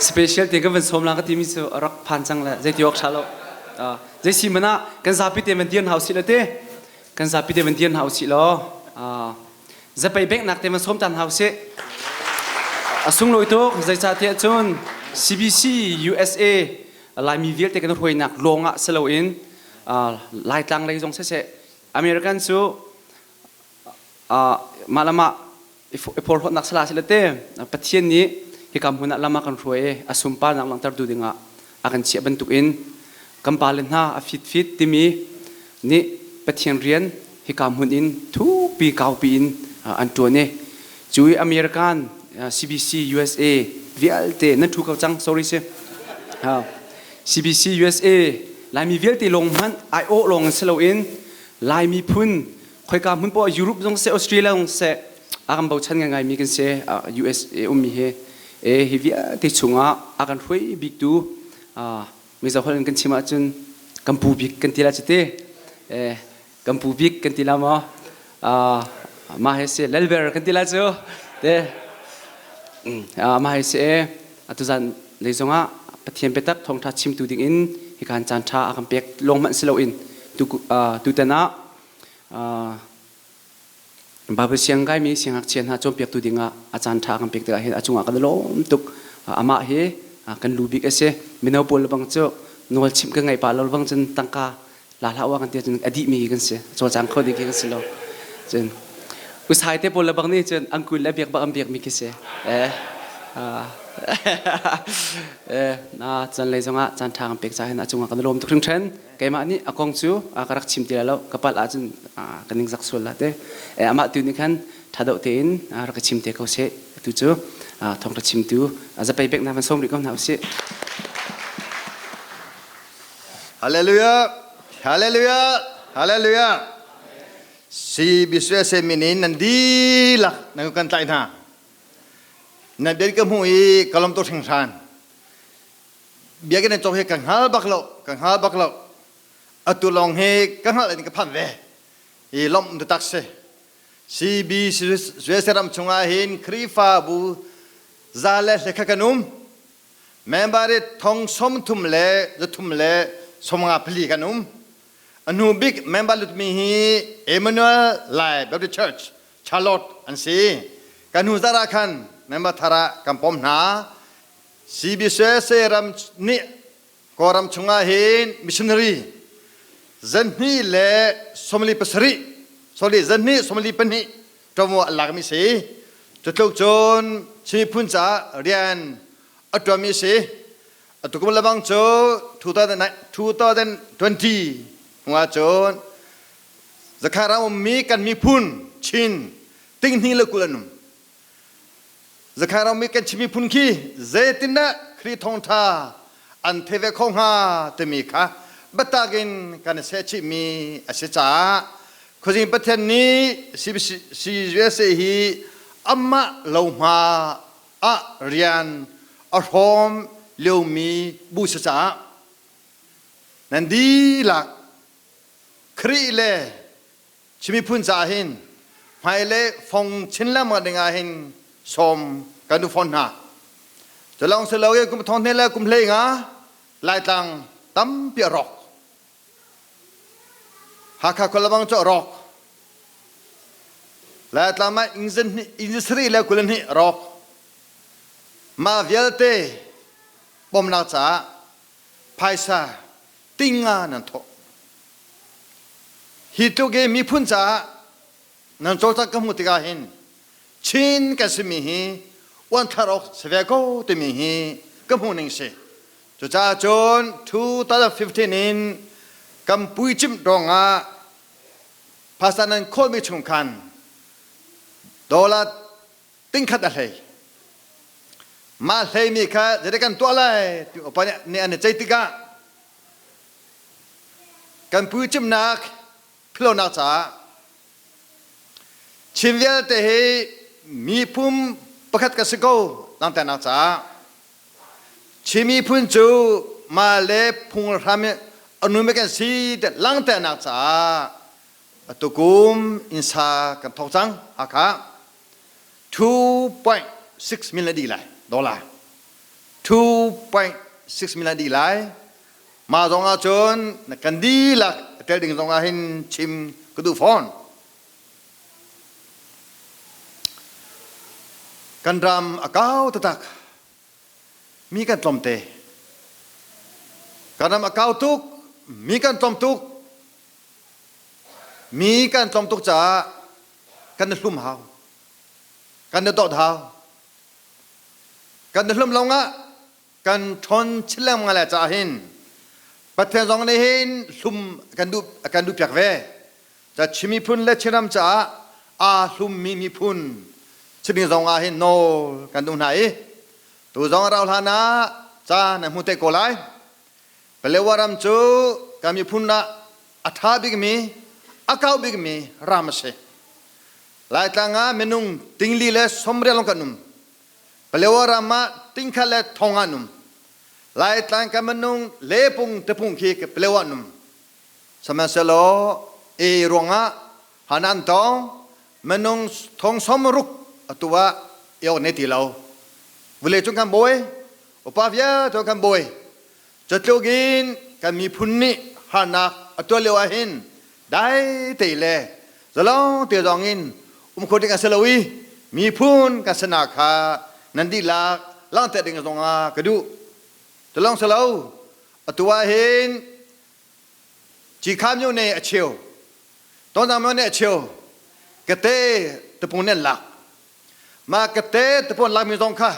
Special te kan van sawm la ka timi cu a rak phan cang le zei ti awk tha lo. Zei si man ah kan zapi te van dir hna usih le te. Kan zapi te van dir hna usih law. Zapei bank nak te van sawm tan hna usih. A sunglawi tuk zeicahtiah cun CBC USA Laimi vialte kan hruainak lawng ah si loin Laitlang lei zong siseh American cu mah le mah i porhlawtnak sala si le te Pathian nih hika hmun ah lam a kan hruai i a sunparnak langhtertu dingah a kan chiah bantukin kan pale hna a fit fit timi nih Pathian rian hika hmun in thukpi kaupi in an ṭuan i cu i American CBC USA vialte nan ṭhu ko cang sorry si CBC USA Laimi vialte lawng hmanh aiawh lawng in si loin Lai miphun khoika hmun poah Europe zong seh Australia zong seh a kan bochan ngaingai mi kan si USA ummi hi e hi vialte chungah a kan hruai bik tu Mizo holh in kan chim ahcun kan pu bik kan ti la cu ti e kan pu bik kan ti la maw mah hi si lalber kan ti la cu te mah hi si e atu zan lei zongah Pathian biatak thawngṭha chimtu dingin hika caan ṭha a kan pek lawng hmanh si loin tutan ah Bible siang kaimi siangngakchia hna cawnpiaktu dingah a caan ṭha a kan pek tikah hin a cungah kan i lawm tuk. Amah hi kan lu bik a si. Mino pawl bang cu nawl chimh kan ngaih pah lo bang cun tangka la hlah wa kan ti cun a dihmi kan si. Cawlcang kho ding khi kan si lo. Cun usai te pawl le bang nih cun angkul le biak bak an biakmi khi si. Eh, eh, na chan lei zongah caan ṭha kan pek ca hin a cungah kan i lawm tuk hringhran. Keimah nih a kong cu ka rak chim ti lai lo. Ka palh ahcun ka ningzak sual la te. Eh, amah tu nih khan ṭha deuh tein rak ka chim te ko seh. Atu cu thawngṭha chimtu zapei bek na van sawm rih ko hna usih. Hallelujah! Hallelujah! Hallelujah! Si biswe min in nan dihlak nan kan tlaih hna. Nan bian ka hmuh i ka lawm tuk hringhran. Biakinn nan cawk hi ka hngal bak lo, ka hngal bak lo. Atu lawng hi ka hngalh in ka phanh ve. I lawmh taktak si. CB USA ram chungah hin Khrihfabu za le hlekha kan um. Member i thong 30 le 300 le 54 kan um. A hnu bik member lutmi hi Emmanuel Lai Baptist Church, Charlotte an si. Kan hnu zarh ah khan member thar ah kan pom hna. CBCUSA ram nih Kawlram chungah hin missionary zanhnih le 47 sorry zanhnih 42 ṭuanvo an lakmi si. Cutluk cun Chin miphun caah rian a ṭuanmi si. Atu kum lebang cu 2020 hnuah cun Zakhat ram ummi kan miphun Chin tinghnih le 20 an um. Zakhat ram i kan Chin miphun khi zeitindah Khrih thawngṭha an thei ve kho hnga timi kha biatak in kan i sehchihmi a si caah Khuazing Pathian nih CBCUSA hi amah lohma ah rian a hrawm liomi bu si caah nan dihlak Khrih le Chin miphun caah hin hmai le fong chin lengmang ding ah hin sawm kan duh fawn hna. Cu lawng si lo in kum thong hnih le kum hlei nga Laitlang tampi a rawk. Hakha khualabang cu a rawk. Laitlang ah inn sarih le 22 a rawk. Mah vialte bawmhnak caah phaisa tinga nan thawh. Hi tluk i miphun caah nan cawlcangh ka hmuh tikah hin Chin kan simi hi uanthlar awk si ve ko timi hi ka hmuh ning si. Cucaah cun 2015 in kan puicimh ruangah phaisa nan khawlmi chung khan dollar tingkhat a hlei. Mah hleimi kha zeidah kan tuah lai ti upa nih an i ceih tikah kan puicimhnak philhlonak caah Chin vialte hi miphun pakhat ka si ko langhternak caah Chin miphun cu mah le phung hram a nunmi kan si ti langhternak caah atukum innsa kan thawk cang Hakha 2.6 million dih lai dollar. 2.6 million dih lai. Mah zong ah cun kan dihlak tel ding zong ah hin chim ka duh fawn. Kan ram a kau taktak. Mi kan tlawmte. Kan ram a kau tuk. Mi kan tlawm tuk. Mi kan tlawm tuk caah kan i hlum hau. Kan i dawt hau. Kan i hlum lawngah kan ṭhawn chin lengmang lai caah hin Pathian zong nih hin hlum kan duh kan duh piak ve. Ca Chin miphun le Chinram caah aa hlummi miphun chiming zong ah hin nawl kan duh hna i tu zong rau hlan ah ca nan hmu te ko lai. Palewa ram cu kan miphun ah a ṭha bikmi, a kau bikmi ram a si. Laitlang ah minung tingli le sawmrial lawng kan um. Palewa ram ah tingkhat le thong ah an um. Laitlang kan minung lepung tapung khi Palewa an um. Sihmanhsehlaw e ruangah Hanan tawng minung thong 60 atu ah iawk ne ti lo. Vawlei cung kan bawi, upa vialte kan bawi. Catluk in kan miphun nih harnak a tuar lio ah hin dai te le zalong te zong in um kho ding a si lo i miphun kan sinak kha nan dihlak langhter ding zong ah ka duh. Zalong si lo, atu ah hin Cikha myo ne a cheu. Tonzang myo ne a cheu. Kate tapung ne lak. Ma kate tapung lak mi zong kha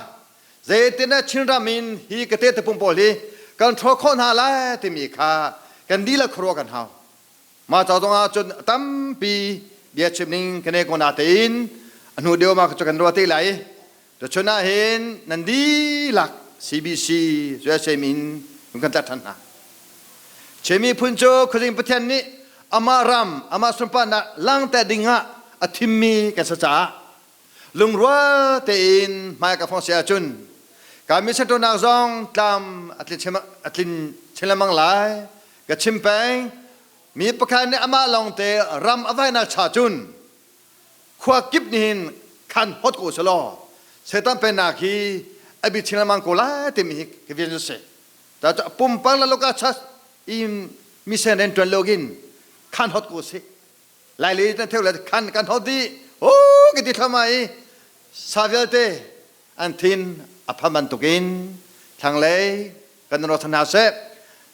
zeitin ah Chinram in hi kate tapung pawl hi kan ṭhaw khawh hna lai timi kha kan dihlak khuaruah kan hau. Ma ca zong ah cun tampi bia chim ning kan ko na tein a hnu deuh ma cu kan ruah te lai. Tuchun ah hin nan dihlak CBC USA min kan tlat ṭhan hna. Chin miphun cu Khuazing Pathian nih amah ram, amah sunparnak langhter dingah a thimmi kan si caah lungrual tein hmai ka fong si ahcun ka mission ṭuannak zong tlam a tlin chin lengmang lai. Ka chim peng, mi pakhat nih amah lawngte ram a vainak cha cun khua kip nih hin khan hot ko selaw Satan pennak hi a bi chin lengmang ko lai timi hi ka vian cu si. Ta cu pumpak la loka chas in mission rian tuan login khan hot ko si. Lai le tan theu le khan kan hot di o ka ti thlama i sa vialte an thin a phan bantukin thlanglei kan ro than hna seh.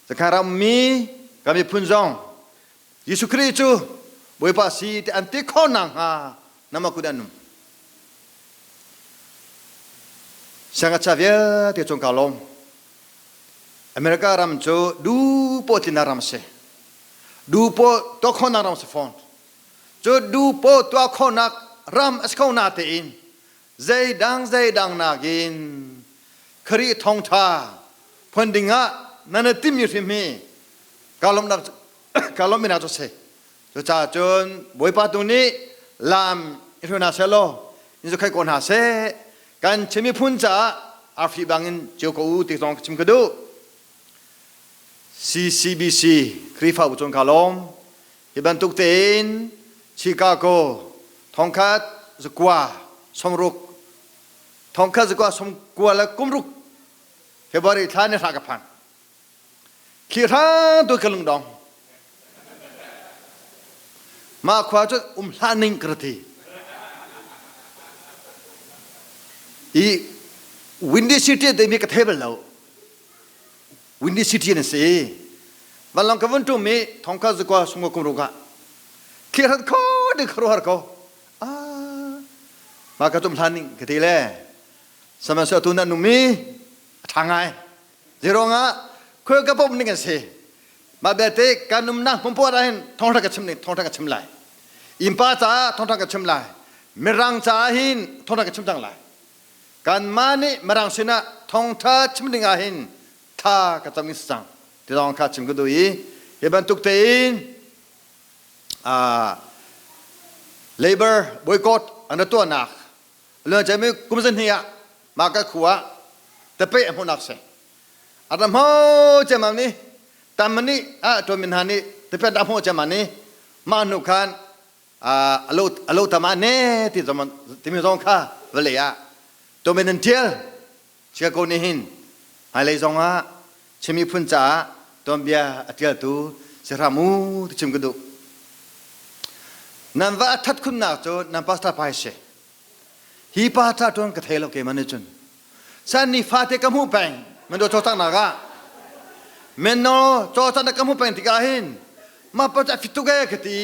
Zakhan ram mi kan miphun zong Jesuh Khrih cu Bawipa si ti an ti khawh nakhnga nama kut an um. Siangngakchia vialte cung kaa lawm. America ram cu du paw tlinnak ram a si. Du paw tuah khawhnak ram a si fawn. Cu du paw tuah khawhnak ram a si kho na tein zeidang zeidang nakin Khrih thawngṭha phuan dingah nan i timmi hrim hi kaa lawmhnak kaa lawmhmi hna cu a si. Cucaah cun Bawipa tu nih lam i hruai hna seh law in zohkheih ko hna seh. Kan Chin miphun caah arfi bangin ceu ko u ti zong ka chim ka duh. CCBC Khrihfabu cun kaa lawm. Hi bantuk tein Chicago thongkhat zakua sawmruk thongkhat zakua sawmkua le kumruk February thla ni hra ka phan. Khi hrang tu ka lungdong. Mah khua cu um hlah ning ka ti. I Windy City te mi ka thei bal lo. Windy City na si. Vanlawng ka vun ṭum i thongkhat zakua sungwa kum ruk ah khi hrat kho ding khuaruahhar ko. Ah, mah ka tum hlan ning ka ti le. Sihmanhsehlaw tu na numi a ṭha ngai. Zeiruangah khoi ka pom ning an si. Mah belte kan umnak hmun poah ah hin thawngṭha ka chim ning thawngṭha ka chim lai. Innpa caah thawngṭha ka chim lai. Mirang caah hin thawngṭha ka chim cang lai. Kanmah nih Mirang sinah thawngṭha chim ding ah hin thla ka cam in si cang. Ti zong kha chim ka duh i hi bantuk tein labor boycott an ra tuahnak luan mi kum zahnih ah mah ka khua ah tapeh a hmuhnak si. A ra hmo ciammam nih tam nih ah tuan min hna nih tapeh an hmuh ciammam nih mah hnu khan a lo tam ah ne ti timi zong kha vawlei ah tuan min an tial Chicago nih hin. Hmailei zongah Chin miphun caah tuanbia a ṭialtu si hram u ti chim ka duh. Nan va a ṭhat khunnak cu nan pastor pa hi si. Hi pastor ṭuan ka thei lo keimah nih cun. San ni fate ka hmuh peng mendo cawlcanghnak ah meno cawlcanghnak ka hmuh peng tikah hin mah pa cu a fit tuk ee ka ti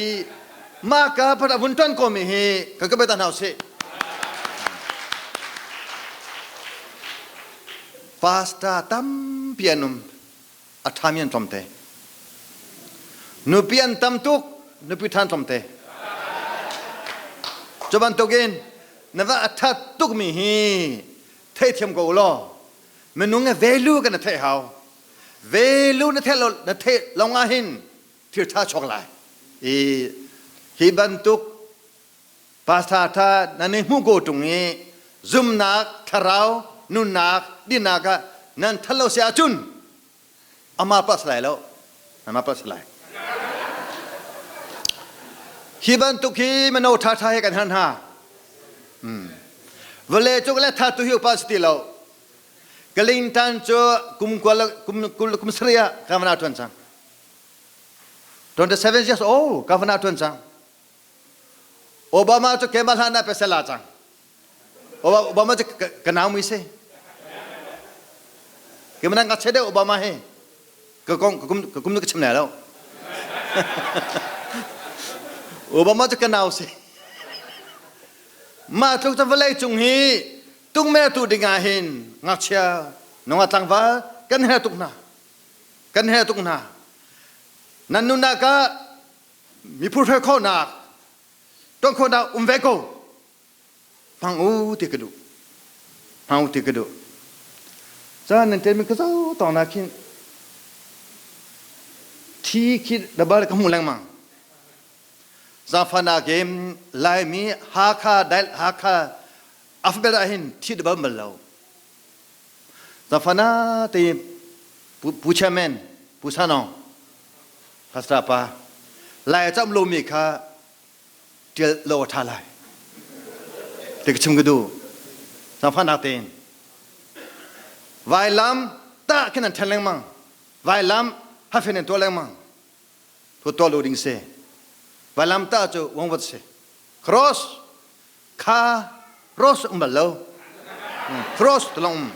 mah ka pa vun ṭuan ko mi hi kan ka bia ta hna usih. Pastor tampi an um a ṭhami an tlawmte. Nupi an tam tuk nupi ṭha an tlawmte. Cu bantukin na va a ṭhat tukmi hi theithiam ko law minung he value kan theih hau. Value na theih lo na theih lawng ah hin thil ṭha chuak lai. I hi bantuk Pastor tha nan i hmuh ko ṭung i zumnak thlarau nunnak dinnak ah nan that lo si ahcun amah pas lai lo amah pas lai hi bantuk hi mino ṭha ṭha he kan han hna vawlei cung le tha tu hi upa si ti lo Kalintan cu kum kual kum kum sarih ah governor ṭuan cang 27 years old governor ṭuan cang Obama cu keimah hlan ah pasal aa cang. Obama cu ka nau mui si. Keimah nang ngakchia deuh Obama hi. Ka kong ka kum ka kum ka chim lai lo. Obama cu ka nau si. Mah tluk cu vawlei cung hi tungme tu ding ah hin ngakchia nungak tlangval kan her tuk hna. Kan her tuk hna. Nan nunnak ah miphun hruai khawhnak tuan khawhnak um ve ko hmang u ti ka duh hmang u ti ka duh caan nan ṭelmi ka zo tawng na khin thi khi dabal ka hmu lengmang zaangfahnak in Laimi Hakha dail Hakha alphabet ah hin thi dabal bal lo zaangfahna te pu chairman pu sanong Pastor pa lai a cam lomi kha ṭial lo a ṭha lai ti ka chim ka duh zaangfahnak tein vailam tah khin an ṭhen lengmang vailam hafen an tuah lengmang thu tuah lo ding si vailam tah cu wangvat si cross kha cross um bal lo cross tulong um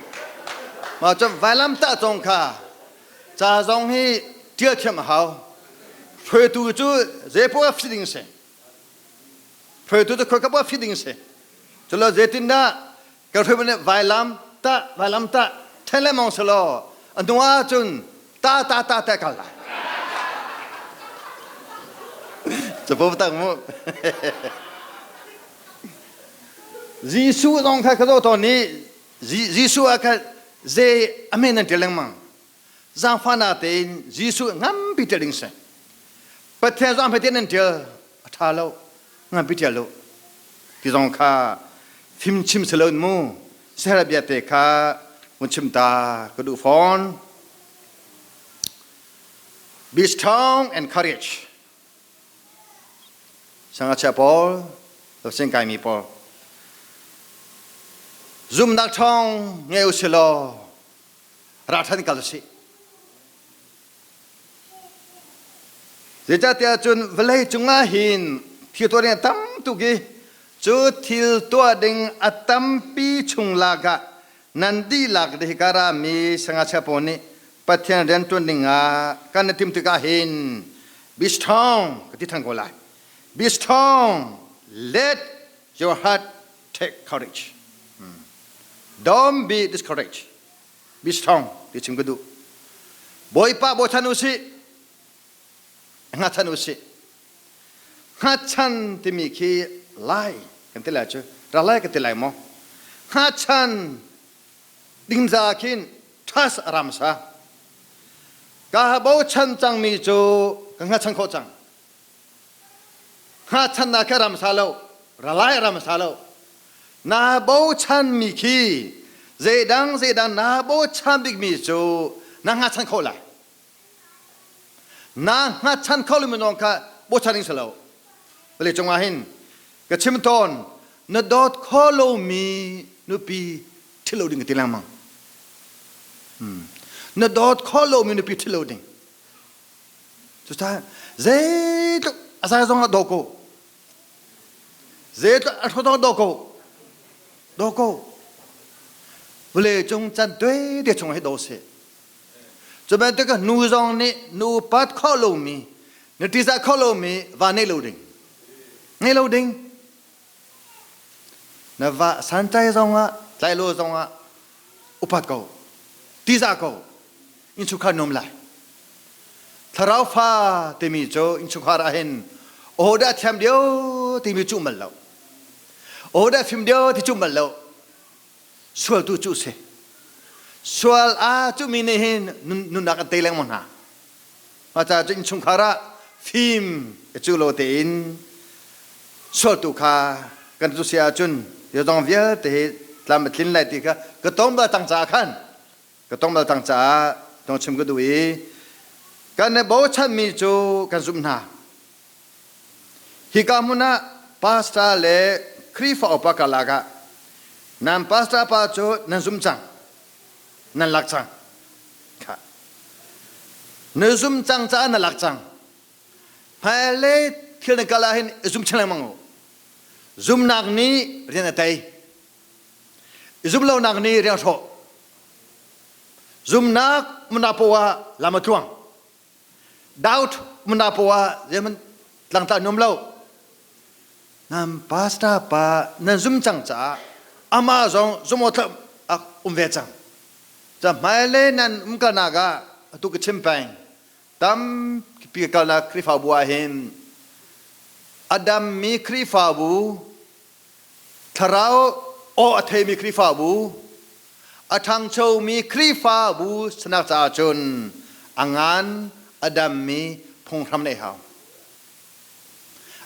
ma cu vailam tah zong kha ca zong hi tial thiam a hau hruaitu cu zeipoh ah fiding si hruaitu cu khoi ka fiding si culo zeitindah ka hruai nih vailam tah vailam tah then lengmang selaw a hnu ah cun ta ta ta ta kal lai capo tak mu Jesuh zong kha ka zoh tawn i Jesuh ah kha zei a men an ṭial lengmang zaangfahnak tein Jesuh nganpi ṭial ding si Pathian zong hmete nan ṭial a ṭha lo nganpi ṭial lo ti zong kha fimchim si lo in mu siaherh bia te kha vun chim ta ka duh fawn Be strong and courage. Sangachia pawl, losing kaimi pawl. Zumnak ṭhawng ngei u silaw ra ṭhan kal usih. Zeicahtiah cun vawlei cungah hin thil tuah ding a tam tuk i cu thil tuah ding a tampi chung lak ah nan dihlak de hika rami sangachia pawl nih Pathian rian ṭuan ding ah kan i tim tikah hin be strong ka ti ṭhan ko lai. Be strong. Let your heart take courage. Don't be discouraged. Be strong ti chim ka duh. Bawipa bochan u sih. Hngatchan u sih. Hngatchan timi khi lai kan ti lai cu. Ra lai ka ti lai maw? Hngatchan dingza khin trust a ram sa. Ka bochan cangmi cu ka hngatchan khawh cang. Hngatchannak khi a ram sa lo. Ralai a ram sa lo. Na bochanmi khi zeidang zeidang na bochan bikmi cu na hngatchan kho lai. Na hngatchan kho lomi lawng kha bochan ding si lo. Vawlei cungah hin ka chim tawn na dawt kho lomi nupi ṭhit lo ding ka ti lengmang. Na dawt khawh lomi nupi ṭhit lo ding. Cucaah zeitluk a zai zong ah daw ko. Zeitluk a ṭhaw zong daw ko. Daw ko. Vawlei cung can tuai te chung hi daw seh. Cu bantuk nu zong nih nu upat khawh lomi, na ṭihzah khawh lomi va nei lo ding. Ngei lo ding. Na va santlai zongah, tlai lo zongah upat ko. Tihzah ko. Innchungkhar nuam lai. Thlarau fa timi cu innchungkhar ah hin aw dah thiam deuh timi cuh mal lo. Aw dah fim deuh ti cuh mal lo. Sual tu cu si. Sual a cumi nih hin nunnak an tei lengmang hna. Mah caah cu innchungkhar ah fim cu lo tein sual tu kha kan cu si ahcun zong vialte hi tlam a tlin lai ti kha ka tong bal cang caah khan ka tong bal cang caah tong chim ka duh i kan i bochanmi cu kan zumh hna. Hika hmun ah pastor le Khrihfa upa karlak ah nan pastor pa cu nan zum cang, nan lak cang. Na zum cang caah na lak cang. Hmailei thil na kal ah hin i zum chin lengmang u. Zumnak nih rian a tei. I zum lonak nih rian a hrawh. Zumnak muna poah lam a tluang. Doubt muna poah zeihmanh tlangtla nuam lo. Nan pastor pa nan zum cang caah amah zong zum awk a um ve cang. Ca hmailei nan umkalnak ah atu ka chim peng. Tampi ka kalnak Khrihfabu ah hin a dammi Khrihfabu, thlarau aw a theimi Khrihfabu, a ṭhangchomi Khrihfabu sanak caah cun a ngan a dammi phunghram neih hau.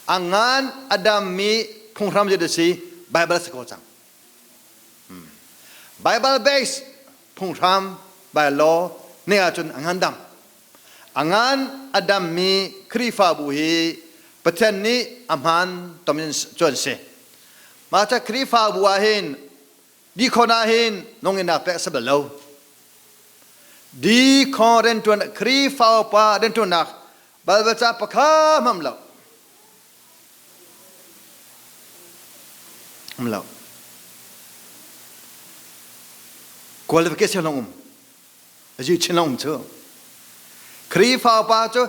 A ngan a dammi phunghram zei si Bible si ko cang. Bible based phunghram by law ne ahcun a ngan dam. A ngan a dammi Khrihfabu hi Pathian nih a hmaan tom in cuan si. Mah ca Khrihfabu ah hin dikhon ah hin nonginak pek a si bal lo. Dikhon rianṭuan Khrihfa upa rianṭuannak Bible ca pakha hmam lo. Um lo. Qualification long um. Azi chin long um cu. Khrihfa upa cu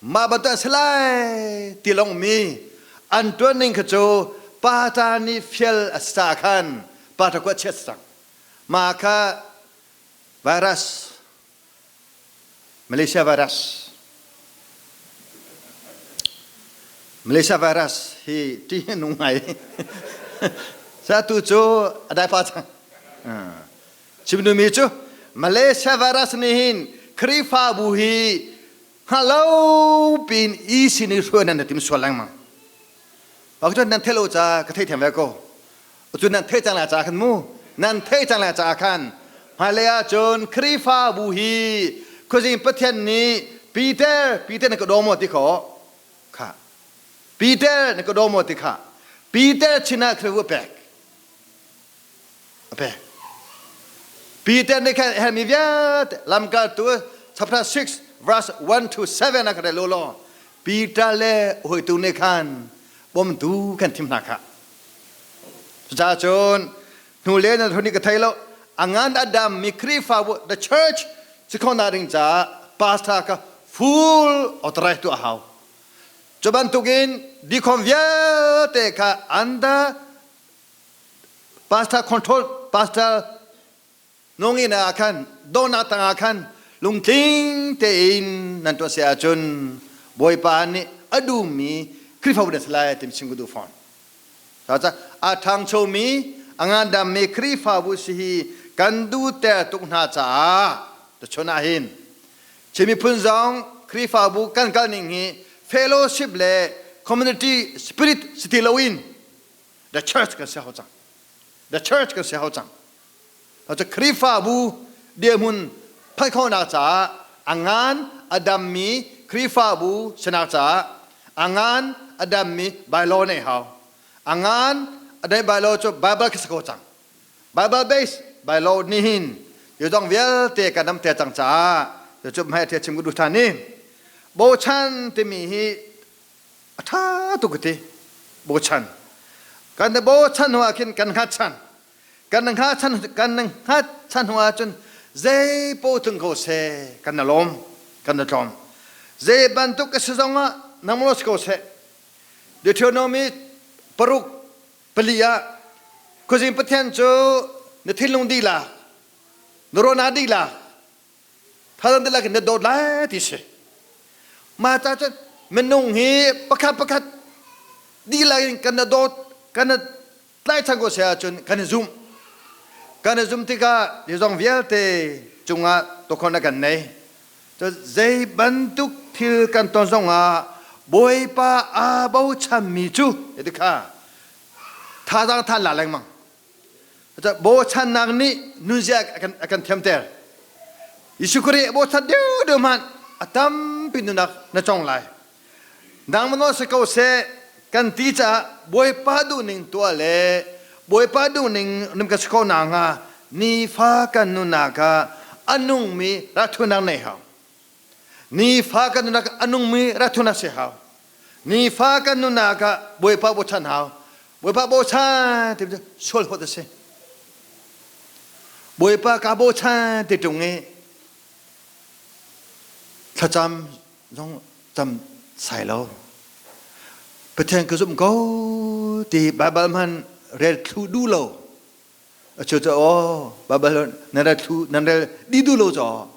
mah bantuk si lai ti long mi an tuan ning kha cu pa ta nih fial a si caah khan pa ta kuat chiat cang. Mah kha virus Malaysia virus Malaysia virus hi ṭih a nung ngai. Sa tu cu a dai pa cang. Chim duhmi cu Malaysia virus nih hin Khrihfabu hi hngallo piin i sin i hruai nan tim sual lengmang. Pak cun nan theih lo ca ka theithiam ve ko. Cun nan theih cang lai caah khan mu nan theih cang lai caah khan hmailei ah cun Khrihfabu hi khuazing Pathian nih Peter Peter na ka daw maw ti kho kha Peter na ka daw maw ti kha Peter chin ah Khrihfabu a pek a pek Peter nih khan hermi vialte lamkaltu chapter 6 verse 1 to 7 ah ka rel law Peter le hawitu nih khan bawmtu kan thim hna kha Cucaah cun hnule nan hrun i ka thei lo. A ngan a dammi Khrihfabu the church si khawhnak ding caah pastor kha full authorized tuah a hau. Cu bantukin deacon vialte kha under pastor control pastor Nungin ah khan dawhnak tangah khan lungtling tein nan tuah si ahcun Bawipa nih a duhmi Khrihfabu nan si lai timi chim ka duh fawn. Caah a ṭhangchomi a ngandammi Khrihfabu si hi kan duhter tuk hna caah tuchun ah hin Chin miphun zong Khrihfabu kan kal ning hi fellowship le community spirit si ti loin the church kan si hau cang. The church kan si hau cang. Cu Khrihfabu dirhmun phanh khawhnak caah a ngan a dammi Khrihfabu sinak caah a ngan a dammi bylaw neih hau. A ngan a dam bylaw cu Bible khi si ko cang. Bible based bylaw nih hin Yodong vialte kan nam te cang caah cu hmai the chim ku duh than ni. Bochan timi hi a ṭha tuk ti bochan. Kan bochan hnu ah khin kan hngatchan. Kan hngatchan kan hngatchan hnu ah cun zei po tung ko seh kan na lawm kan na tlawm. Zei bantuk ka si zong ah nang lo si ko seh. Deuteronomy paruk pali ah khuazing Pathian cu na thinlung dihlak na ruahnak dihlak thazaang dihlak in na dawt lai ti si. Mah ca cun minung hi pakhat pakhat dihlak in kan na dawt kan na tlaichan ko si ahcun kan i zumh. Kan i zumh tikah zeizong vialte cungah tukhon a kan nei. Zei bantuk thil kan ton zongah Bawipa aa bochanmi cu ti kha thazaang than la lengmang. Bochannak nih nunzia a kan thiamter. Jesuh Khrih bochan deuhdeuh hmanh a tampi nunak na cong lai. Nangmah si ko seh kan ti caah Bawipa duhning tuah le Bawipa duhning num ka si ko nakhnga nifa kan nunnak ah a nungmi rathunak nei hau. Nifa kan nunnak a nungmi rathunak si hau. Nifa kan nunnak ah Bawipa bochan hau. Bawipa bochan ti sual huat a si. Bawipa ka bochan ti ṭung i thlacam zong cam sai lo. Pathian ka zumh ko ti Baibal hman rel thlu duh lo. A cu cu aw Baibal nan rel thlu nan rel di duh lo caw.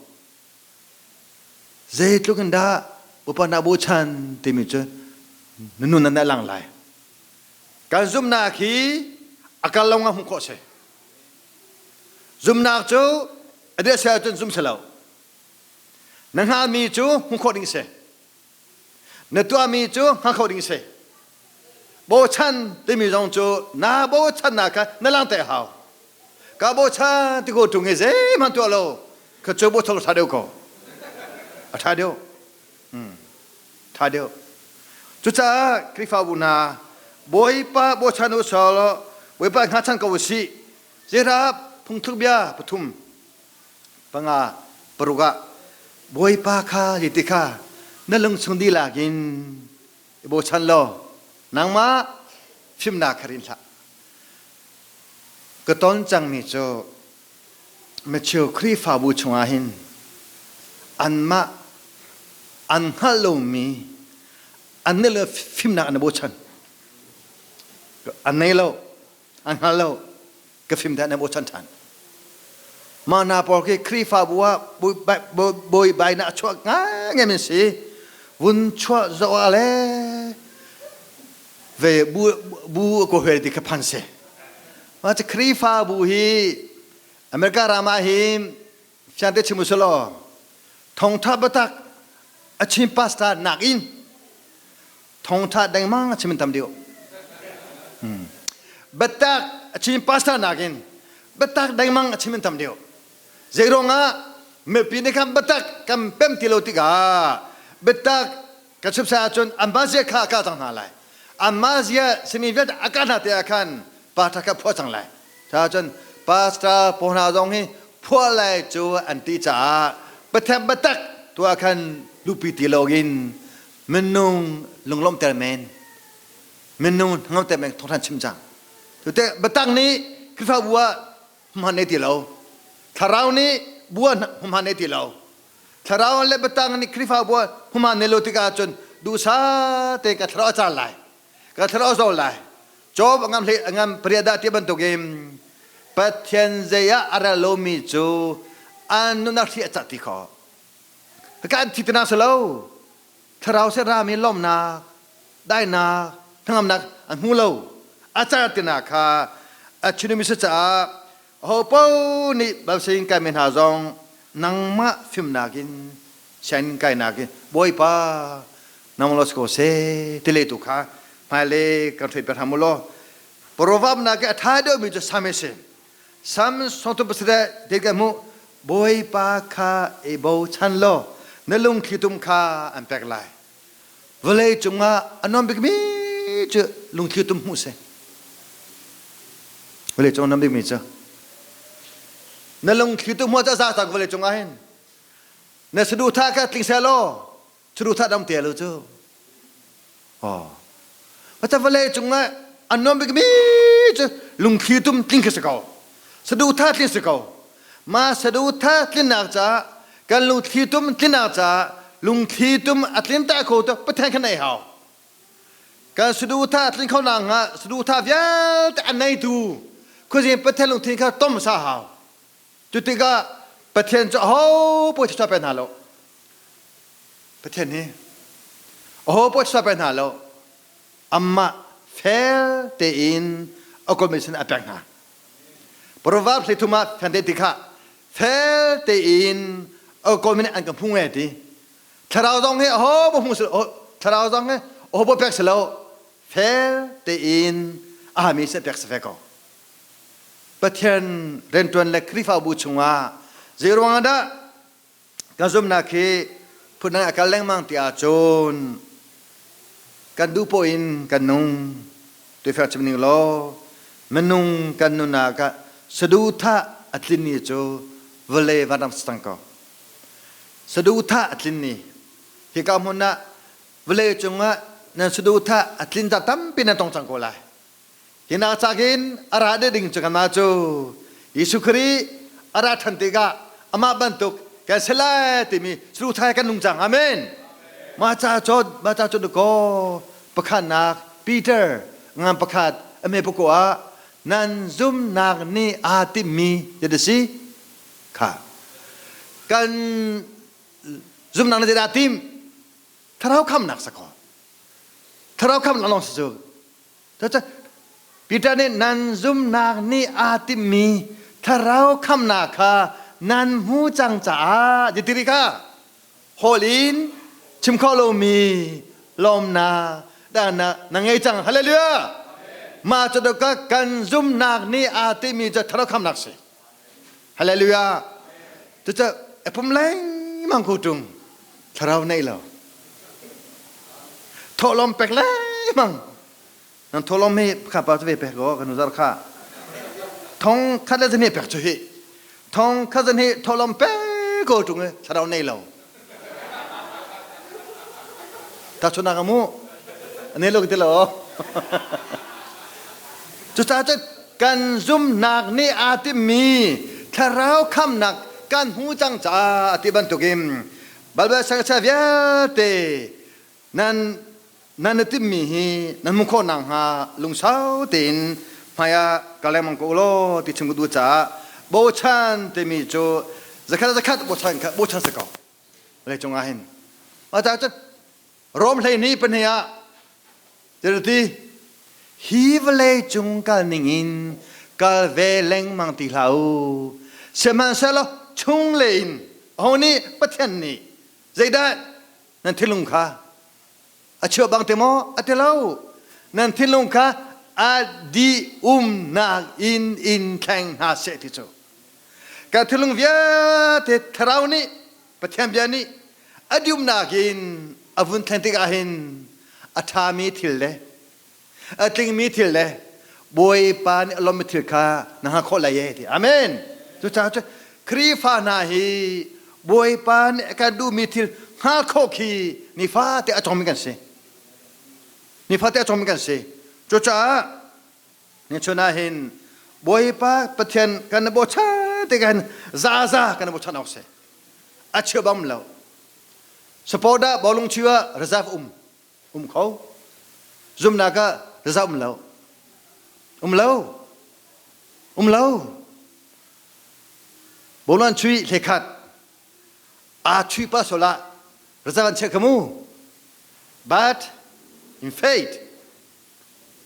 Zeitluk in dah upa na bochan timi cu na nun na lang lai. Kan zumhnak hi a kal lo nga hmuh khawh si. Zumhnak cu a dia si ahcun zum si lo. Na hngalmi cu hmuh khawh ding si. Na tuahmi cu hngal kho ding si. Bochan timi zong cu naa bochannak kha na langhter hau. Ka bochan ti ko ṭung i zeihmanh tuah lo kha cu bochan ṭha deuh ko. A ṭha deuh. Ṭha deuh. Cucaah Khrihfabu hna Bawipa bochan u sawh Bawipa hngachan ko u sih. Zeirah phungthluk bia pathum panga paruk ah Bawipa kha ti kha na lungchung dihlak in i bochan law nangmah fimnak kha rin hlah. Ka ton cangmi cu micheu Khrihfabu chungah hin anmah an hngalh lomi an nih le fimnak an i bochan. An nei lo, an hngal lo. Ka fim dah na bochan ṭhan. Mah hna pawl khi Khrihfabu ah buaibainak a chuak ngai min si. Vun chuah zoh ah le ve bu bu ko hel ti kha phan si. Mah cu Khrihfabu hi America ram ah hin fiangte chim usulaw thongtha biatak a chim pastor nakin Thawngṭha dengmang a chim in tam deuh. Biatak a chim pastor nakin biatak dengmang a chim in tam deuh. Zei ruangah mipi nih khan biatak kan pem ti lo tikah biatak ka chim sai ahcun anmah zia kha a kah cang hna lai. Anmah zia simi vialte a kah hna te ah khan pastor kha phuah cang lai. Cun pastor pawl hna zong hi phuah lai cu an ti caah Pathian biatak tuah khan luhpi ti loin minung lunglawmhter men minung hngamter men thawngthan chim cang tute biatak nih Khrihfabu ah hman nei ti lo thlarau nih bu ah hman nei ti lo thlarau le biatak nih Khrihfabu ah hman nei lo tikah cun duhsah te ka thlarau a car lai ka thlarau a zor lai Job ngam hlei ngam pariat dah ti bantukin Pathian zei ah a rel lomi cu an nunnak hri a cah ti kho ka an thi tina si lo thlarau se rami lawmnak dainak hnangamnak an hmu lo a car tina kha a chinumi si caah ho po nih babsing kai mi hna zong nangmah fimnak in sianginn kainak in bawipa nang lo si ko se tile tu kha hmailei kan hrui pe hram u law proverb nak a ṭha deuhmi cu sam si sam sawngtu pasarih te ka hmuh bawipa kha i bochan law na lungthli tum kha an pek lai vawlei cungah a nuam bikmi cu lungthli tum hmuh si vawlei cung a nuam bikmi cu. Na lungthli tu hmuah za tak vawlei cungah hin. Na saduhthah kha tling seh law saduhthah dam te lo cu. Oh. Maca vawlei cungah an nuam bikmi cu lungthli tum tling khi si ko. Saduhthah tling si ko. Ma saduhthah tlinnak caah kan lungthli tum tlinnak caah lungthli tum a tlin ta kho tu Pathian kha nei hau. Kan saduhthah tlin kho nak hnga saduhthah vialte a neitu khuazing Pathian lungthin kha tom sa hau. Cu tikah Pathian cu aho paoh chuah pe hna lo. Pathian hi aho paoh chuah pe hna lo. Amah fel tein a kawlmi sin a pek hna. Proverb 33 ah fian te ti kha fel tein a kawlmi nih an ka hmu nge ti. Thlarau zong hi aho hmu si thlarau zong hi aho pek si lo fel tein a hami se pek si ve ko. Pathian riantuan le Khrihfabu chungah zei ruangah dah kan zumhnak hi phundang a kal lengmang ti ahcun kan duh poah in kan nung tuifek chim ning law minung kan nunnak ah saduhthah a tlin ni cu vawlei vanram si cang ko. Saduhthah a tlin ni hika hmun ah vawlei cungah nan saduhthah a tlin caan tampi nan tong cang ko lai. Hi nak cakin a ra deh ding cu kanmah cu Jesuh Khrih a ra ṭhan tikah amah bantuk kan si lai timi saduhthah kan nung cang. Amen. Mah ca cawt mah ca cawt kaw pakhatnak Peter ngan pakhat a hme pako ah nan zumnak nih aa timhmi ti si kha kan zumnak na zeidah tim thlarau khamnak sa kaw thlarau khamnak lawng si cu Cucu Peter nih nan zumnak nih aa timhmi thlarau khamnak kha nan hmu cang caah ti ti kha hawl in chim kho lomi lawmnak dahnak na ngei cang. Hallelujah! Mah cu kan zumnak nih aa timhmi cu thlarau khamnak si. Hallelujah! Cucu a pum lengmang ko ṭung thlarau nei lo. Thawhlawm pek lengmang. Nan thawhlawm hi kha pa cu ve pek ko kan zar kha. Thong khat le zan pek cu hi. Thong khat zan hi thawhlawm pe ko ṭung i thlarau nei lo. Ta chunak amu. Ane lo ti lo. Cucaah cun kan zumhnak nih aa timhmi thlarau khamnak kan hmu cang caah ti bantukin Baibal sangachia vialte nan nan na timhmi hi nan hmuh khawh nakhnga lungsau tein hmaiah kal lengmang ko u law ti chim ka duh caah bochan timi cu zakhat zakhat bochan kha bochan si ko vawlei cungah hin mah caah cun Rom 12 ah ti hi vawlei cung kal ningin kal ve lengmang ti hlah u sihmanhsehlaw chunglei in aho nih Pathian nih zeidah nan thinlung kha a chuah bang te maw a ti lo nan thinlung kha a di umnak in in thleng hna seh ti cu ka thinlung vialte thlarau nih Pathian bia nih a dumnak in a vun thlen tikah hin a ṭhami thil le a tlingmi thil le Bawipa nih a lawmmi thil kha na hngalh khawh lai e ti. Amen. Cucaah cu Khrihfa hna hi Bawipa nih a kan duhmi thil hngal khawh khi nifate a cawngmi kan si. Nifate a cawngmi kan si. Cucaah Nichun ah hin Bawipa Pathian kan bochan tikah hin zaza kan bochan awk si. A cheu bam lo. Support ah bawlung chiu ah reserve um um kho. Zumnak ah reserve um lo. Um lo. Um lo. Bawlung chui hlekhat aa chui pa solah reserve an chiah khamu. But in faith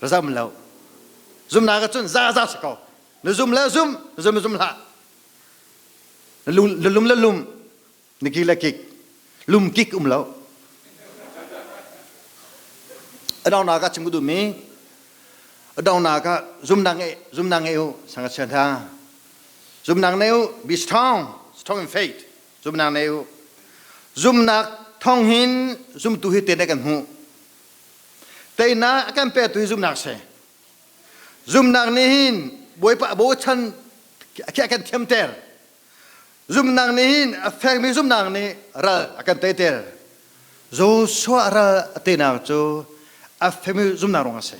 Ra zam lo. Zumnak ah cun za za si ko. Na zum le zum, na zum le zum hlah. Na lum le lum, na ki le kik. Lum kik um lo. A dongnak ah chim ka duhmi, a dongnak ah zumnak ngei, zumnak ngei u, sangachia hna. Zumnak nei u, be strong, strong in faith. Zumnak nei u. Zumnak thong hin zumtu hi te kan hmuh. Teinak a kan petu hi zumhnak si. Zumhnak nih hin Bawipa bochan khi a kan thiamter. Zumnak nih hin a fekmi zumnak nih ral a kan teiter. Joshua ral a teinak cu a fekmi zumnak ruang a si.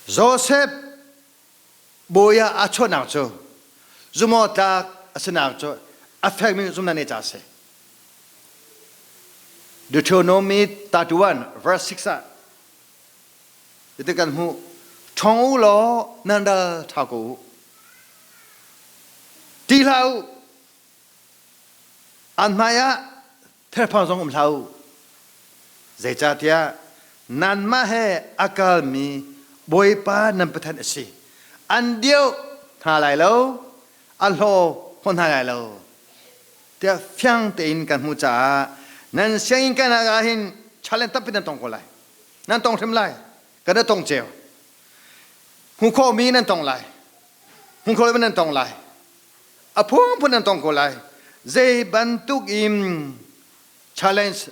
Joseph bawi ah aa chuahnak cu zumawtlak a sinak cu a fekmi zumnak nih ca a si. Deuteronomy 31 verse 6 ah Hitin kan hmuh. Ṭhawng u law nan ral ṭha ko u. Ṭih hlah u. An hmaiah therphang zong um hlah u. Zeicahtiah nanmah he a kalmi Bawipa nan Pathian a si. An dioh hna lai lo, a hlaw hon hna lai lo. Tiah fiang tein kan hmuh caah nan sianginn kainak ah hin challenge tampi nan tong ko lai. Nan tong hrim lai. Kan i tong cio. Hmuh khawhmi nan tong lai. Hmuh khawh lomi nan tong lai. A phunphun nan tong ko lai. Zei bantuk in challenge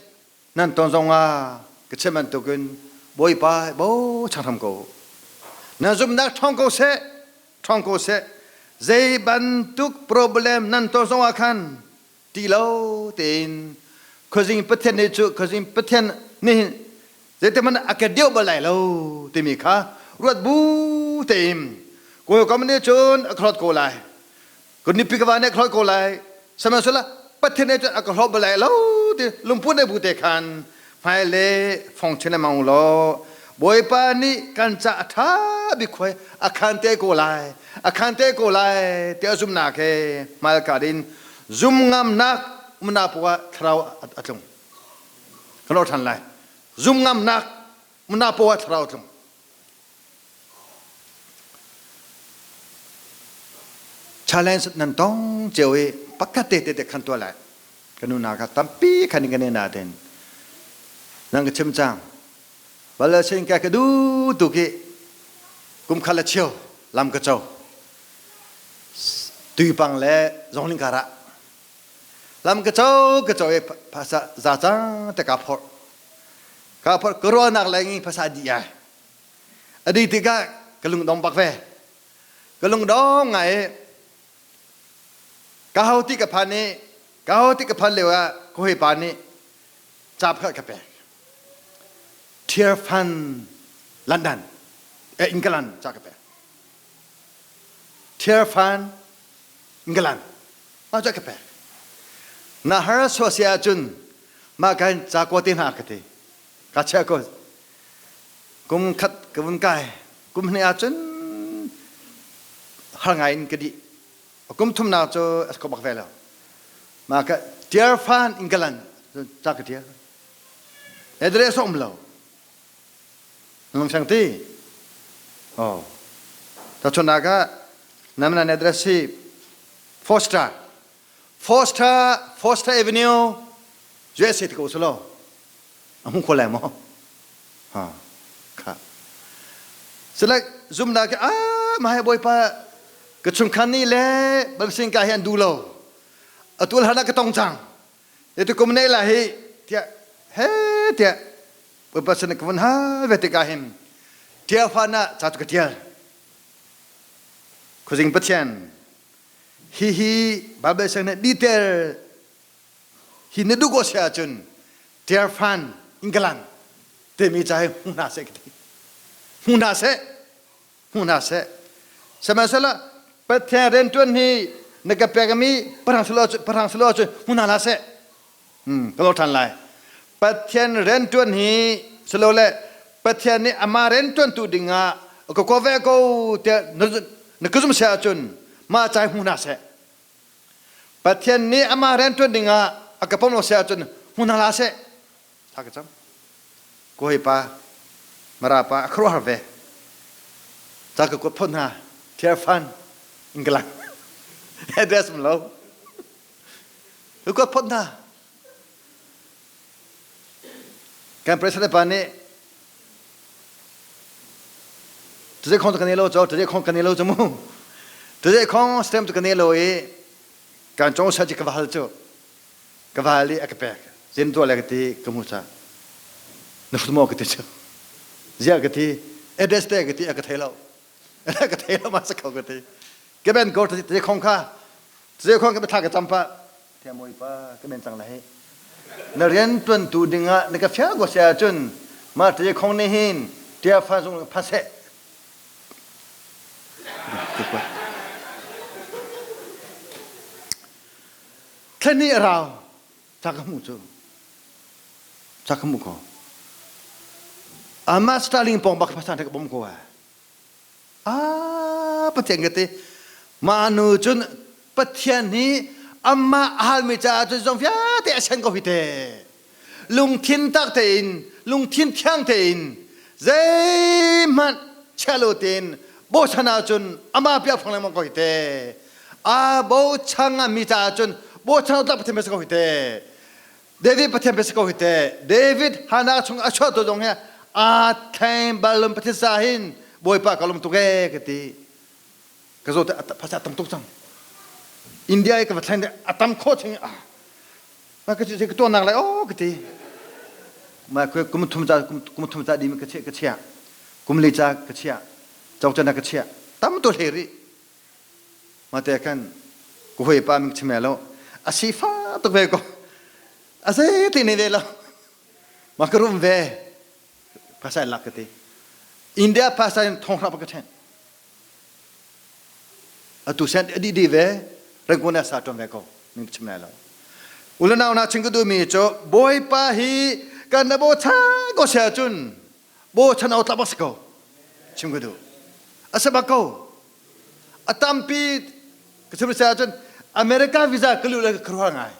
nan ton zongah ka chim bantukin Bawipa bochan hram ko. Nan zumhnak ṭhawng ko seh, ṭhawng ko seh. Zei bantuk problem nan ton zongah khan ti lo tein khuazing Pathian nih cu khuazing Pathian nih zeitikhmanh a ka deuh bal lai lo timi kha ruat bu tein kawikom nih cun a khlawt ko lai ka nupi ka va nih a khlawt ko lai sihmanhsehlaw Pathian nih cun a ka hlawt bal lai lo ti lungput ne bu te khan hmaile fong chin lengmang law Bawipa nih kan ca a ṭha bik khuai a khan te ko lai a khan te ko lai ti a zumhnak he hmalka in zum ngamnak umnak poah thlarau a tlung kan lor ṭhan lai zum ngamnak umnak poah thlarau a tlung challenge nan tong cio i pakhat te te khan tuah lai Ka nu na kha tampi khan in ka ne na ten. Nang ka chim cang. Bal sin ka ka du tu ki kum khat le cheu lam ka cho. Tuipang le zongling kara. Lam ka cho ka cho e phasa za cang te ka phor. Ka phor ka ruahnak le ngi phasa di ai. Adi tikah ka lungdong bak ve. Ka lungdong ngai Ka ho ti ka phan i ka ho ti ka phan lio ah ka hawipa nih ca pakhat ka pek. Tear Fund London eh England ca ka pek. Tear Fund England mah ca ka pek. Na har sua si ahcun mah kan ca kua te hna ka ti. Ka chia ko. Kum khat ka vun kai. Kum hnih ahcun har ngai in ka dih. Kum thumnak cu a si kho bak ve lo. Mah ka tiar fan England ca ka tial. Address a um lo. Nung sang ti. Oh. Tahchunhnak ah nan address hi Foster Foster Foster Avenue USA ti ko selaw a hmu kho lai maw? Ha kha. Select zumnak ah mahai bawipa ka chungkhan nih le balsing ka hi an duh lo. Atul hana ka tong cang. Itu kum nei la hi tiah he tiah bawipa sin ka vun hal ve tikah hin tiah fa na ca tu ka tial. Khuazing Pathian hihi Bible sang nih detail hi na duh ko si ahcun Tearfan England timi ca hi hmu hna seh ka ti. Hmu hna seh. Hmu hna seh. Sihmanhsehlaw Pathian riantuan hi na ka pekmi pahrang silo pahrang silo ahcun hmu hna hlah seh. Hmm, ka lo ṭhan lai. Pathian riantuan hi silole Pathian nih amah riantuantu dingah ka ko ve ko tiah na ka zumh si ahcun mah ca hi hmu hna seh. Pathian nih amah rianṭuan dingah a ka pom lo si ahcun hmu hna hlah seh. Thla ka cam. Kawi pa, Mara pa a khuaruahhar ve. Ca ka kuat phot hna. Thiarfan, England. Address um lo. Ka kuat phot hna. Kan president pa nih Tuzei khong cu kan lo cho, tuzei khong kan lo cu mu. Tuzei khong stem cu kan lo i kan chong sa ci ka va hal cu. Ka va hal i a ka pek. Zin tuah le ka ti ka mu cha. Na hrut maw ka ti cu. Ziah ka ti. Address te ka ti a ka thei lo. A ka thei lo ma sa kho ka ti. Ka ben ko te khong kha te khong ka thla ka cam pa the moi pa ka ben cang lai na rian tuan tu dingah na ka fial ko sia cun ma te khong ne hin tia fa zung pha se Thlani a rau ca ka hmuh cu ca ka hmuh ko ama Sterling pong bak phasan ka bom ko a ah Pathian ka ti ma nu cun Pathian hi amah a halmi caah cun zong vialte a sen ko hi te lungthin tak tein lungthin thiang tein zeihmanh chia lo tein bochan ahcun amah piak fang lengmang ko hi te a bochan mi caah cun bochan tlak Pathian si ko hi te David Pathian si ko hi te David hana chung a chuah tu zong hi aa thleng balum Pathian sa hin Bawipa ka lung tuk e ka ti ka zaw te phasa tam tuk cang India i ka va thleng a tam kho ching ah ma ka ka tuahnak lai o ka ti ma kum thum ca kum thum ca di ka chia ka chia kum li ca ka chia chok ka chia tam to hle ri ma te khan ku hoi pa ming chime lo a si fa tuk ve ko a zei ti ne ve lo ma ka rum ve pasai lak ka ti India pasai thong hra pa ka then Atu sen a dih dih ve Rangoon ah sa ṭuan ve ko ning chim lai lo. Ulanau na chim ka duhmi cu Bawipa hi kan na bochan ko sia cun bochan au tlak bak si ko chim ka duh. A si bak ko. A tampi ka chim sia cun America visa ka luh le ka ruah ngai.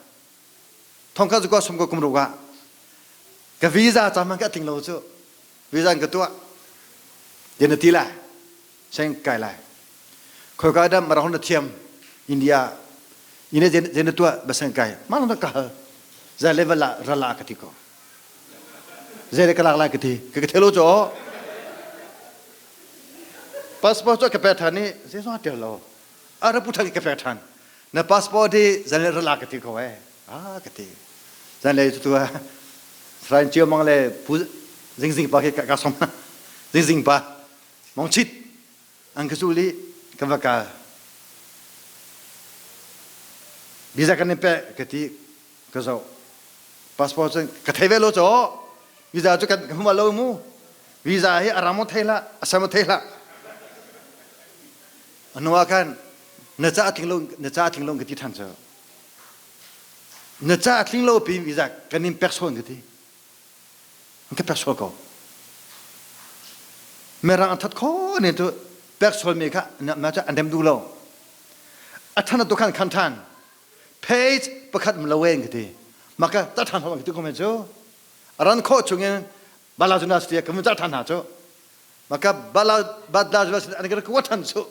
Thongkhat cu sum ko kum ruk ah ka visa ca man ka tling lo cu visa in ka tuah. Din na ti lai. Seng kai lai. Khoika dah marahon na thiam India ine zen na tuah baseng kai ma na ka hal zai level la rala ka ti ko zai le ka lak lai ka ti ka ka thelo cho passport cho ka pe than ni zai so tel lo ara pu than ka pe than na passport hi zai le rala ka ti ko eh ah ka ti zai le tu Srain chiu mang le pu zing zing pa ke ka som zing zing pa Mongchit an ka zul i kan va kal. Visa kan in pe ka ti ka zoh. Passport cun ka thei ve lo caw. Visa cu kan hmu lo mu. Visa hi a ram thei hlah, a sam thei hlah. A hnu ah khan na ca tling lo na ca tling lo ka ti than cu. Na ca tling lo pi visa kan in pek sawn ka ti. An ka pek sual ko. Mirang an that kho ne tu pek sual mi kha na cu an dem duh lo. A than tu khan khan than. Page pakhat lo wen ka ti. Maka ta than ho ka ti ko men cu. Ran kho chungin bala juna sia ka mun ta than ha cu. Maka bala badla juna an ka ko than cu.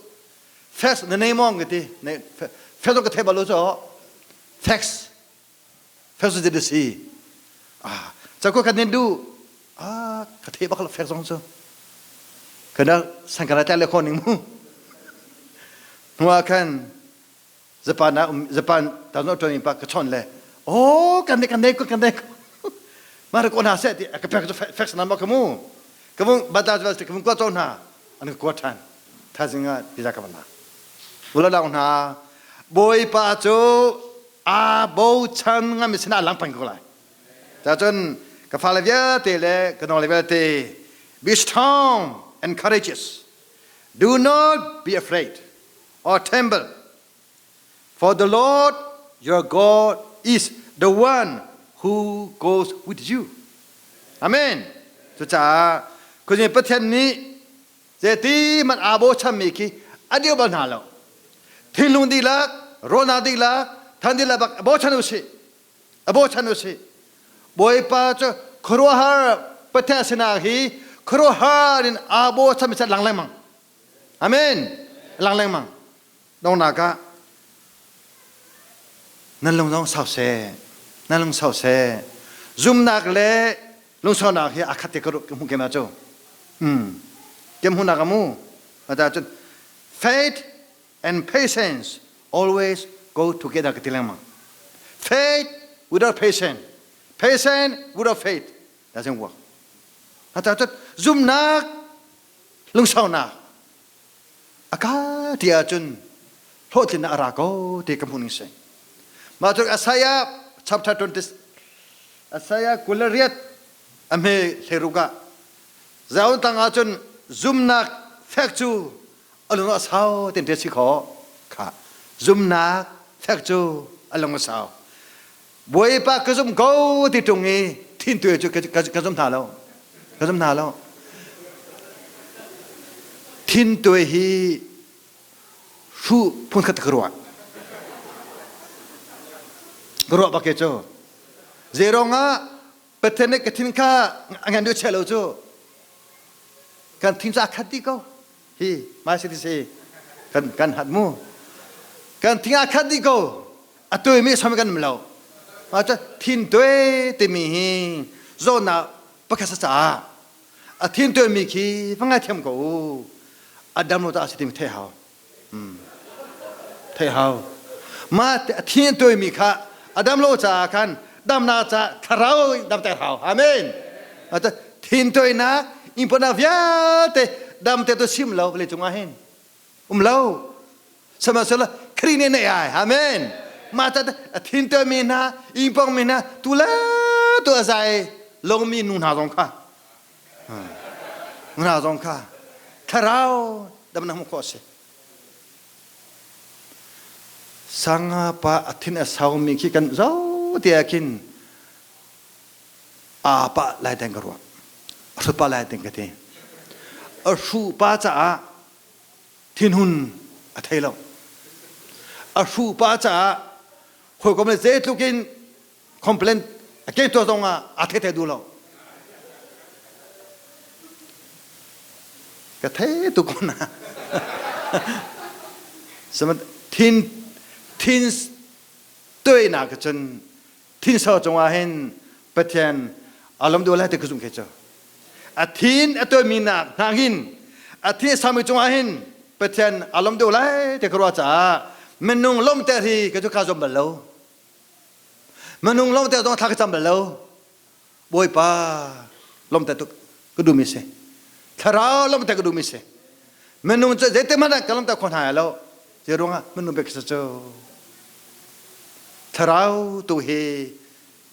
Fax na nei mong ka ti. Ne fax ka the balu cu. Fax Fek cu a si. Ah, cakua kan nin duh. Ah, ka thei bak lo fek zong cu. Kana sangkara tlai le kho ning mu. Hnuah khan Japan ah um Japan tan ṭuan pa ka chon le oh kan ne kan ne kan ne ma ra ko na se ti ka pek cu fek sana ma ka mu ka vung bata cu ka vung kwa cho hna an ka kwa ṭhan thaizing ah pizza ka van la ula lau hna Bawipa cu aa bochan ngami sinah lang peng ko lai. Cun ka fale vialte le ka nole vialte be strong and courageous. Do not be afraid or tremble. For the Lord your God is the one who goes with you. Amen. Cucaah khuazing Pathian nih Zeiti man aa bochanmi khi a dir bal hna lo. Thinlung dihlak, rawlnak dihlak, than dihlak bak bochan u sih. A bochan u sih. Bawipa cu khuaruahhar Pathian sinak hi khuaruahhar in aa bochanmi cu lang lengmang. Amen. Lang lengmang. Donghnak ah nan lung zong sau seh. Nan lung sau seh. Zumnak le lungsaunak hi a khat te ka hmu kem cu. Kem hmunak amu. Ata cun faith and patience always go together ka ti lengmang. Faith without patience, patience without faith doesn't work. Ata cun zumnak lungsaunak a ka ti ahcun. Hlawhtlinnak a ra ko ti ka hmuh ning si. Mah cu Isaiah chapter 20 Isaiah 28 a hme hleiruk ah Zion tang ah cun zumnak fek cu a lung a sau ten te si kho kha zumnak fek cu a lung a sau. Bawipa ka zum ko ti ṭung i thin tu cu ka zum hna lo. Ka zum hna lo. Thin tuai hi hruh phunkhat ka ruah. Ka ruah bak ke cu. Zeirong ah Pathian nih ka thin kha a ngan duh chia lo cu. Kan thin cu a khat dih ko. Hi mai si ti si kan kan hat mu. Kan thing a khat dih ko. A tuimi som kan um lo. Ma cu thin tuai timi hi zawtnak pakhat sa caah a thin tuaimi khi va ngaithiam ko u. A dam lo ta a si timi theih hau. Theih hau. Mah a thin tuaimi kha a dam lo caah khan damnak caah thlarau damter hau. Amen. Thin tuainak inpawnak vialte damter tu sim lo vawlei cungah hin um lo. Sihmanhsehlaw Khrih nih neih ai. Amen. Mah ta a thin tuaimi hna, ingpongmi hna, tu le tu a zai lomi nu hna zong kha hna zong kha thlarau damnak hmuh khawh a si. Sanga pa a thin a saumi khi kan zo ti ah khin aa pah lai deng ka ruah. A hrut pah lai deng ka ti. A hruh pa caah thinhun a thei lo. A hruh pa caah hawikom le zeitluk in complaint a ke tuah zong ah aa thei thei duh lo. Ka thei tu ko na. Samat thin thin tuainak cun thin sau cungah hin Pathian alam duh lai te ka zum ke cu. A thin a tuaimi nak hna hin a thin sami cungah hin Pathian alam duh lai te ka ruah caah minung lomter hi ka cu ka zum bal lo. Minung lawngte zong thla ka cam bal lo. Bawipa lawmte tuk ka duhmi si. Thlarau lawmte ka duhmi si. Minung cu zeitik hmanh ah ka lawmte kho hna lo. Zei ruangah minung bik si cu. Thlarau tu hi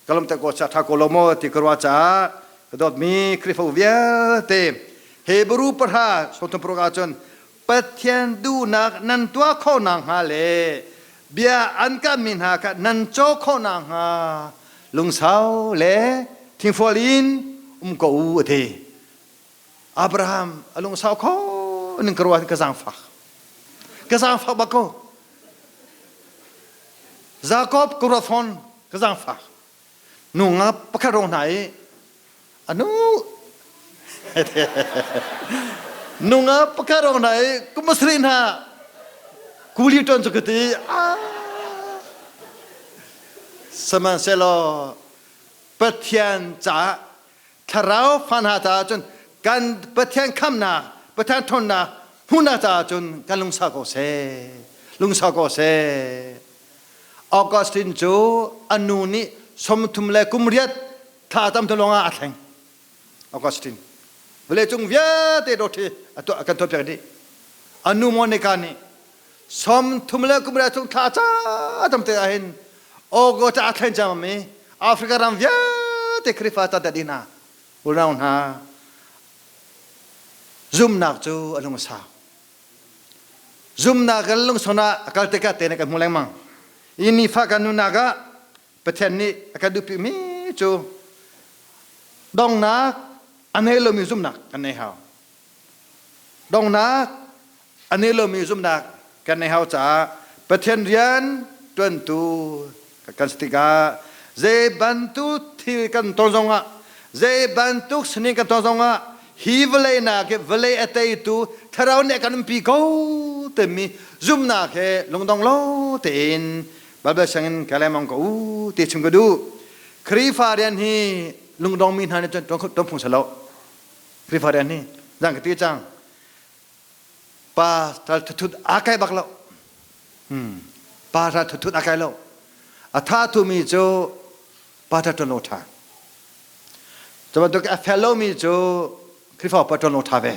ka lawmte ko cha tha ko lo maw ti ka ruah caah ka dawtmi Khrihfabu vialte Hebrew pahra sawmthum paruk ahcun Pathian duhnak nan tuah khawh nakhnga le bia an kammi hna kha nan caw khawh nakhnga lungsau le thingfual in um ko u a ti. Abraham a lungsau kho ning ka ruah ka zaangfak. Ka zaangfak bak ko. Jacob ka ruat fawn ka zaangfak. Nu nga pakhat rong hna i Anu nunga pakhat rong na i kum pasarih hna kuli ṭuan cu ka ti sihmanhsehlaw Pathian caah thlarau fa hna caah cun kan Pathian khamnak Pathian ṭhawnnak hmuhnak caah cun kan lungsau ko seh lungsau ko seh Augustine cu a nu nih 30 le kum riat thla tam tu lawngah a thleng Augustine vawleicung vialte dawt hi a tuah kan tuahpiak dih anu Monica nih 30 le kum chung thla ca tam te ah hin August a thlen cang mi Africa ram vialte Khrihfa ta dih hna unau hna zumnak cu a lung a sau zumnak kan lungsau ah a kal tikah te kan hmu lengmang i nifa kan nunnak ah Pathian nih a kan duhpimi cu dongnak a nei lomi zumhnak kan nei hau. Dongnak a nei lomi zumhnak kan nei hau caah Pathian rian ṭuantu kan si tikah zei bantuk thil kan ton zongah zei bantuk sining kan ton zongah hi vawlei nak hi vawlei a teitu thlarau nih a kan umpi ko timi zumhnak he lungdong lo tein Baibal sianginn ka lengmang ko u ti chim ka duh. Khrihfa rian hi lungdongmi hna nih cun tuan phung si lo. Khrihfa rian hi zang ka ti cang. Pa tal thuthut aa kai bak lo. Pa tal thuthut aa kai lo. A tha thumi cu pa tal tuan lo tha. Cu bantuk a fel lomi cu Khrihfa pa tuan lo tha ve.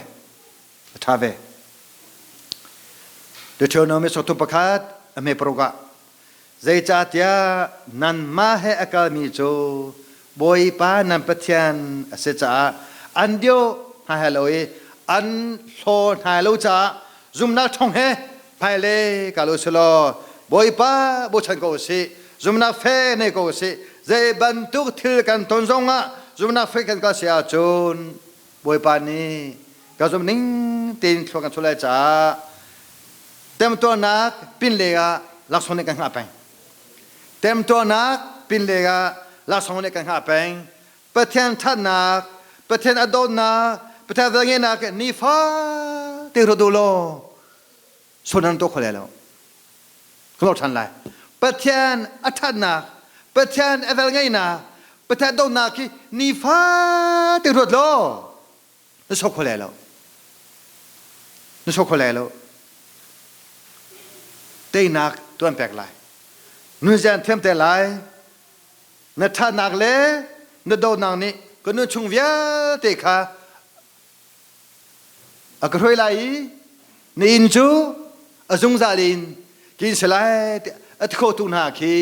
A tha ve. Deuteronomy sawmthum pakhat. A hme paruk ah zeicahtiah nanmah he a kalmi cu Bawipa nan Pathian a si caah an dio hna he lo i an hlaw hna lo caah zumnak ṭhawng he hmailei kal u sih Bawipa bochan ko usih zumnak fe nei ko usih zei bantuk thil kan ton zongah zumnak fe kan kal si ahcun Bawipa nih ka zum ning tein thlua kan chuah lai caah temtuarnak pinle ah laksawng nih kan hngah peng temtuarnak pinle ah laksawng nih kan hngah peng Pathian ṭhatnak, Pathian a dawtnak, Pathian velngeihnak nifa te ruat u law sunan tuah kho lai lo. Ka lor ṭhan lai. Pathian a ṭhatnak, Pathian a velngeihnak, Pathian dawtnak khi nifa te ruat law na sok kho lai lo. Na sok kho lai lo. Teinak tuan pek lai. Nunzian thiam te lai. Na ṭhatnak le na dawtnak nih ka nun chung vialte kha a ka hruai lai i na inn cu a zungzal in kin si lai tiah a ti khotu hna khi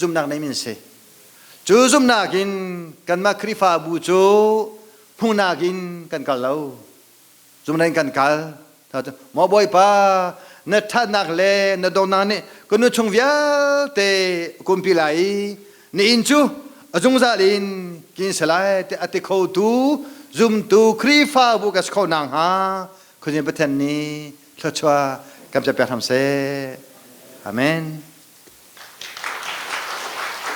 zumhnak nei min si. Cu zumhnak in kanmah Khrihfabu cu hmuhnak in kan kal lo. Zumhnak in kan kal. Maw Bawipa, na ṭhatnak le na dawtnak nih ka nu chung vialte kumpi lai i na inn cu a zungzal in kin si lai tiah a ti khotu zumtu Khrihfabu ka si kho nakhnga Khuazing Pathian nih thluachuah kan pek hram seh. Amen.